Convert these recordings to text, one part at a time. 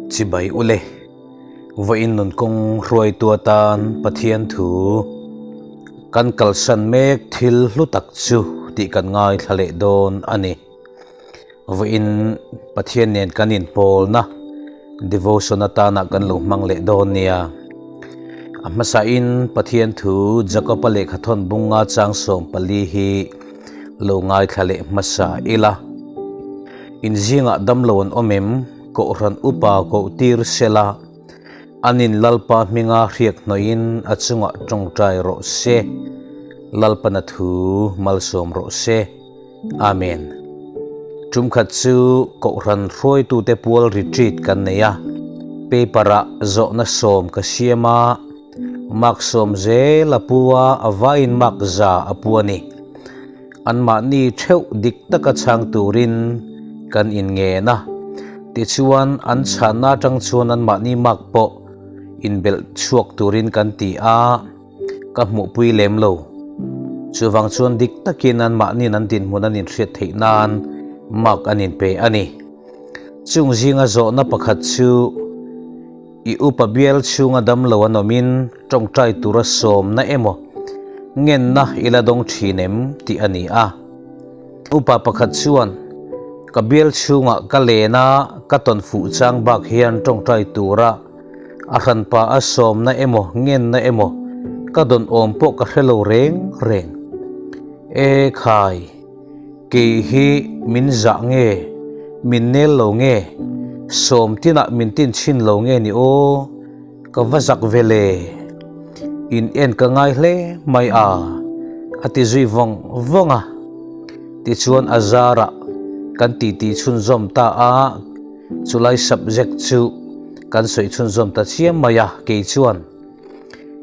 Chibai ule, vawiin nun kawng hruaitu atan Pathian thu kan kalsan mek thil hlu tak chu tih kan ngaithla leh dawn a ni. Vawiin Pathian nen kan inpawlna devotion atana kan lo hmang leh dawn nia. A hmasain Pathian thu Jakob-a lehkhathawn bunga chang 14 hi lo ngaithla leh hmasa ila. Inzingah damlo an awm em? Kohhran upa koh tir sela, anin Lalpa hminga hriak hnawhin a chungah tawngtai rawh se. Lalpana thu malsawm rawh se. Amen. Tumkhat chu Kohhran hruaitute pual retreat kan nei a, paper-ah zawhna 10 ka siam a, mark 10 zel a pu a, a vaiin mark 100 a pu a ni. Anmahni theuh dik taka chhang turin kan inngen a, tichuan an chhanna atang chuan anmahni mark pawh inbelh chhuak turin kan ti a. Ka hmuhpui lem lo. Chuvang chuan dik takin anmahniin an dinhmun an inhriat theih nan mark an inpe a ni. Chung zinga zawhna pakhat chu i upa bial chhunga damlo an awmin tawngtai tura sawmna emaw ngenna i la dawng thin em tih a ni a. Upa pakhat chuan ka bial chhungah ka len a, ka tawn fuh chang bak hian tawngtai tura A hranpa a sawmna emaw ngenna emaw ka dawn awm pawh ka hre lo reng reng. E khai, kei hi min zah nge, min nel lo nge, sawm tinah min tin chhin lo nge ni aw, ka va zak ve le. In en ka ngai hle mai a, a ti zui vawng vawng a. Tichuan a zarah kan titi chhunzawm ta a. Chulai subject chu kan sawi chhunzawm ta chiam mai a, kei chuan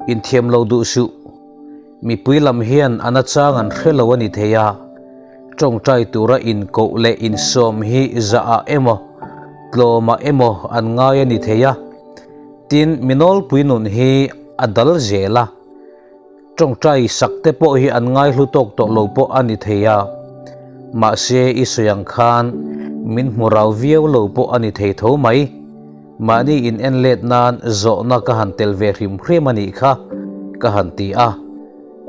inthiam lo duh suh. Mipui lam hian a nachang an hre lo a ni thei a, tawngtai tura inkoh leh insawm hi zahah emaw tlawmah emaw an ngai a ni thei a, tin mi nawlpui nun hi a dal zel a, tawngtai sak te pawh hi an ngai hlu tawk tawh lo pawh a ni thei a, mahse i sawi ang khan min hmu rau viau lo pawh a ni thei tho mai. Mahni in en let nan zawhna ka han tel ve hrim hrim a nih kha ka han ti a,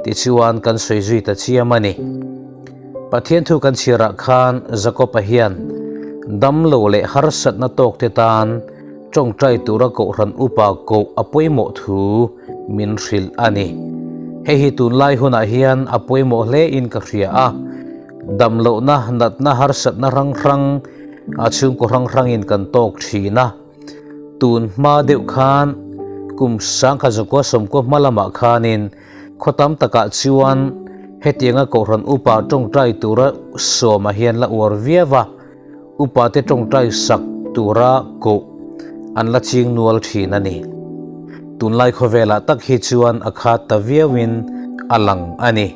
tichuan kan sawi zui ta chiam a ni. Pathian thu kan chhiarah khan Jakob-a hian damlo leh harsatna tawk te tan tawngtai tura kohhran upa koh a pawimawh thu min hrilh a ni. Hei hi tunlai hunah hian a pawimawh hle in ka hria a, damlohna natna harsatna hrang hrang a chhungkaw hrang hrangin kan tawk thin a, tun hma deuh khan kum 1990 hma lamah khanin khaw tam takah chuan hetianga kohhran upa tawngtai tura sawmah hian la uar viau a, upa te tawngtai sak tura koh an la ching nual thin a ni. Tunlai khawvelah tak hi chuan a khat ta viauin a lang a ni.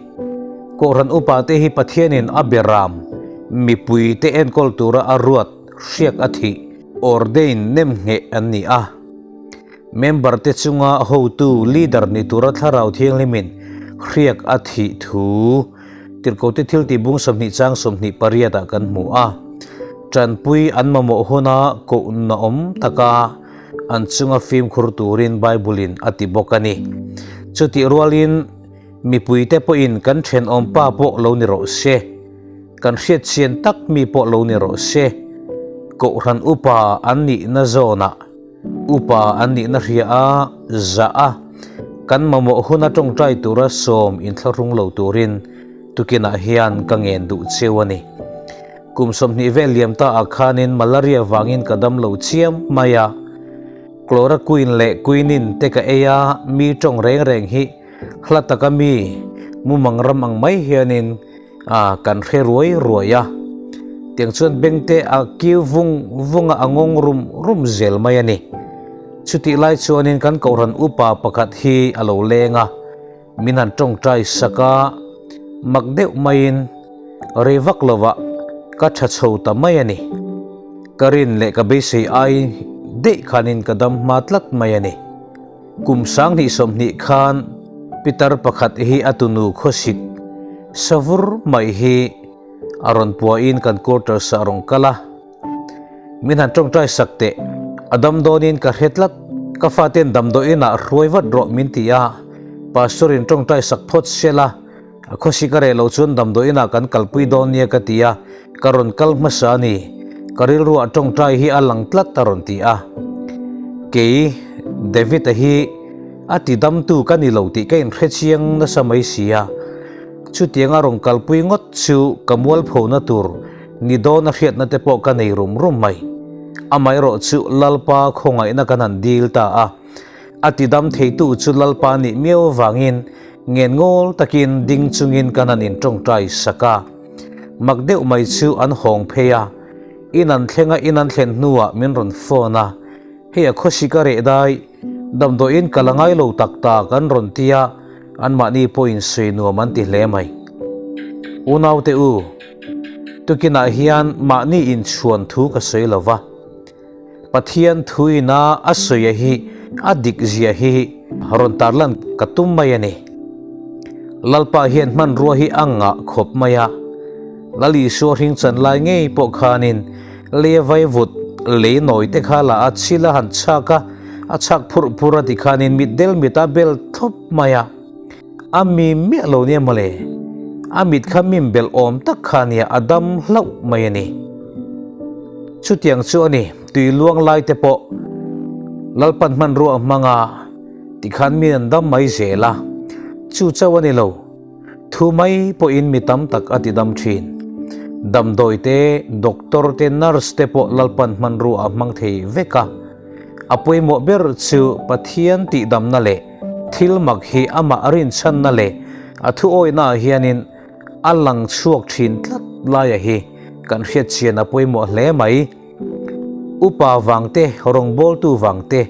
Kohhran upa te hi Pathianin a beram mipui te enkawl tura a ruat hriak a thih, ordain, nem ngheh an ni a. Member te chunga hotu, leader, ni tura Thlarau Thianghlimin hriak a thih thu Tirhkohte thiltih bung 20 chang 28 ah kan hmu a. Tanpui an mamawh huna kohna awm taka an chunga fimkhur turin Bible-in a ti bawk a ni. Chutih rualin Mipuite pawhin kan thenawm pa pawh lo ni rawh se, kan hriatchhian tak mi pawh lo ni rawh se, Kohhran upa an nihna zawnah upa an nihna hria a, zah a, kan mamawh huna tawngtai tura sawm inthlahrung lo turin tukinah hian ka ngen duh cheu a ni. Kum 20 vel liam ta ah khanin malaria vangin ka dam lo chiam mai a, chloroquine leh quinine te ka ei a, mi tawng reng reng hi Hla taka mi mumang ram ang mai hianin a kan hre ruai ruai a, tiang chuan bengte a kiu vung vung a, a ngawng rum rum zel mai a ni. Chutih lai chuanin kan kohhran upa pakhat hi a lo leng a, min han tawngtai sak a, mak deuh maiin rei vak lovah ka tha chho ta mai a ni. Ka rin leh ka beisei ai daih khanin ka dam hma tlat mai a ni. Kum 2020 khan pitar pakhat hi a tunu khawsik savur mai hi a rawn puahin kan quarters ah a rawn kal a, min han tawngtai sak teh. A dam dawnin ka hre tlat, ka faten damdawiin ah hruai vat rawh min ti a, Pastor in tawngtai sak phawt se la, a khawsik a reh lo chuan damdawiin ah kan kalpui dawn nia ka ti a, ka rawn kal hmasa a ni, ka rilru ah tawngtai hi a lang tlat a rawn ti a. Kei, David-a hi a ti damtu ka ni lo tih ka inhre chiang nasa mai si a, chutianga rawn kalpui ngawt chu ka mualphona tur Ni dawn a hriatna te pawh ka nei rum rum mai. Amaherawh chu Lalpa khawngaihna kan han dil ta a. A tidam theitu chu Lalpa nih miau avangin ngen ngawl takin ding chungin kan han intawngtai sak a. Mak deuh mai chu an hawng phei a. In an thleng a, in an thlen hnuah min rawn phone a. Hei a khawsik a reh dai, damdawiin ka la ngai lo tak tak an rawn ti a, anmahni pawhin sawi nuam an ti hle mai. Unaute u, tukinah hian mahni inchhuan thu ka sawi lo va, Pathian thuina a sawia hi a dik zia hi rawn tarlan ka tum mai a ni. Lalpa hian hmanrua hi a ngah khawp mai a, Lal Isua hringchan lai ngei pawh khanin Lei a vai vut, lei nawi te kha la a chil a han chhak a, a chhak phurh phurh a tikhanin mit del mit a bel thlawp mai a. A mi miah lo nia mawle, a mit kha mim belh awm tak kha nia a dam hlauh mai a ni. Chutiang chu a ni, tui luang lai te pawh Lalpan hmanrua a hmang a, tikhan mi an dam mai zel a, chu chauh a ni lo. Thu mai pawhin mi tam tak a ti dam thin. Damdawi te, doctor te, nurse te pawh Lalpan hmanrua a hmang thei vek a. A pawimawh ber chu Pathian tihdamna leh thil mak hi amah a rinchhanna leh a thuawihna ah hianin a lang chhuak thin tlat laia hi kan hriatchian a pawimawh hle mai. Upa vang te, rawngbawltu vang te,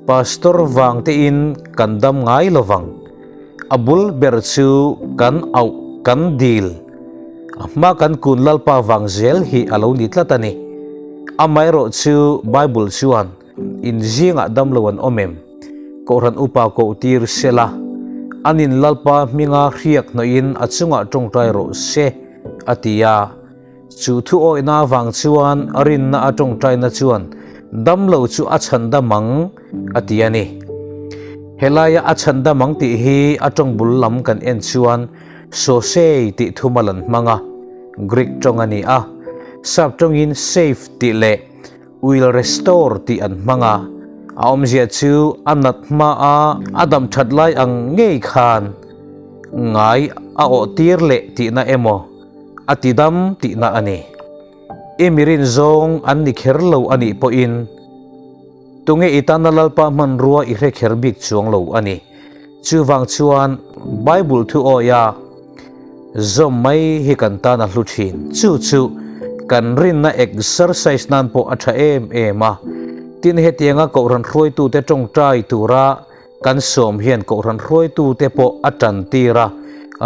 pastor vang tein kan dam ngai lovang. A bul ber chu kan auh, kan dil, a hma kan kun Lalpa vang zel hi a lo ni tlat a ni. Amaherawh chu Bible chuan in zingah damlo an awm em? Kohhran upa koh tir se la, anin Lalpa hminga hriak hnawhin a chungah tawngtai rawh se, a ti a. Chu thu awihna avang chuan rinna a tawngtaina chuan damlo chu a chhandam ang a ti a ni. Helaia a chhandam ang tih hi a tawng bul lam kan en chuan sosei tih thumal an hmang a, Greek tawng a ni a. Sap tawngin save tih leh will restore tih an hmang a, a awmzia chu a nat hmaa a dam that lai ang ngei khan ngai a awh tir leh tihna emaw a ti dam tihna a ni. I mirin zawng an ni kher lo a nih pawhin tunge i tana Lalpa hmanrua i hre kher bik chuang lo a ni. Chuvang chuan Bible thu awia zawm mai hi kan tan a hlu thin. Chu chu kan rinna exercise nan pawh a tha em em a. Tin, hetianga Kohhran hruaitute tawngtai tura kan sawm hian Kohhran hruaitute pawh a tan tir a,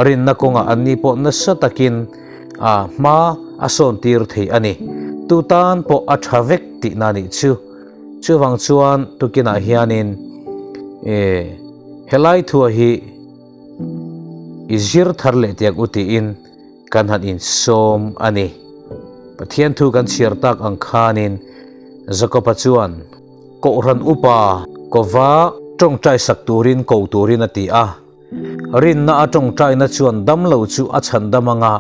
rinna kawngah anni pawh nasa takin a hma a sawn tir thei a ni. Tu tan pawh a tha vek tihna nih chu. Chuvang chuan tukinah hianin e helai thua hi i zir thar leh tiang u tiin kan han insawm a ni. Pathian thu kan chhiar tak ang khanin Jakoba chuan Kohhran upa kova tawngtai sak turin ko turin a ti a. Rinna a tawngtaina chuan damlo chu a chhandam anga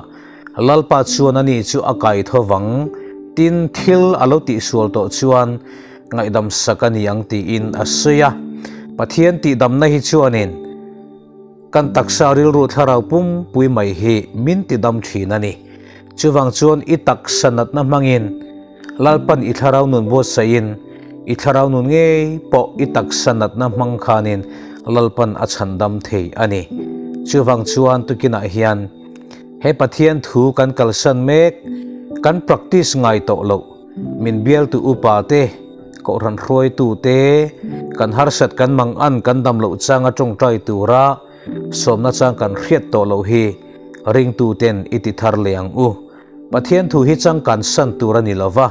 Lalpa chuan ani chu a kai tho vang, tin thil a lo tihsual tawh chuan ngaihdam sak a ni ang tiin a sawi a. Pathian tihdamna hi chuanin kan taksa rilru thlarau pumpui mai hi min tidam thin a ni. Chuvang chuan i taksa natna hmangin Lalpan i thlarau nun buatsaihin i thlarau nun ngei pawh i taksa natna hmang khanin Lalpan a chhandam thei a ni. Chuvang chuan tukinah hian He Pathian thu kan kalsan mek, kan practice ngai tawh loh, min bialtu upa te, kohhran hruaitu te, kan harsat kan mang an kan dam loh changa tawngtai tura sawmna chang kan hriat tawh loh hi ringtu ten i ti thar leh ang u. Pathian thu hi changkan san tur a ni lo va,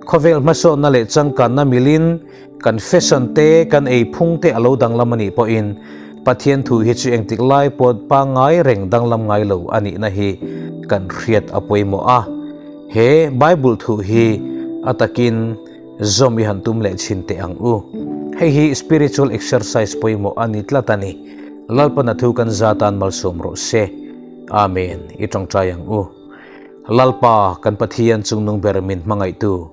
khawvel hmasawnna leh changkanna milin Kan fashion te, kan ei phung te a lo danglam a nih pawhin Pathian thu hi chu engtik lai pawh pangngai reng danglam ngai lo a nihna hi kan hriat a pawimawh a. He Bible thu hi a takin Zawm i han tum leh chhin teh ang u. Hei hi spiritual exercise pawimawh a ni tlat a ni. Lalpan a thu kan za tan malsawm rawh se. Amen. I tawngtai ang u. Lalpa, kan Pathian chungnung ber min hmangaihtu.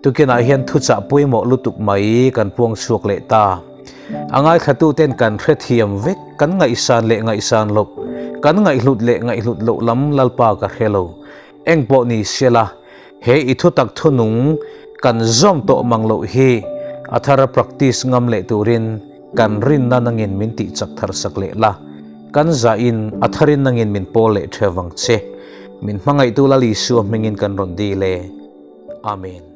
Tukinah hian thuchah pawimawh lutuk mai kan puang chhuak leh ta. A ngaithlatuten kan hrethiam vek, kan ngaihsan leh ngaihsan loh, kan ngaihhlut leh ngaihhlut loh lam Lalpa ka hre lo. Eng pawh ni sela, he i thutak thunung kan zawm tawh mang loh hi a thara practice ngam leh turin kan rinna nangin min tih chak thar sak leh la, kan zahin a tharin nangin min pawl leh theu vang che. Min hmangaihtu Lal Isua hmingin kan rawn dil e. Amen.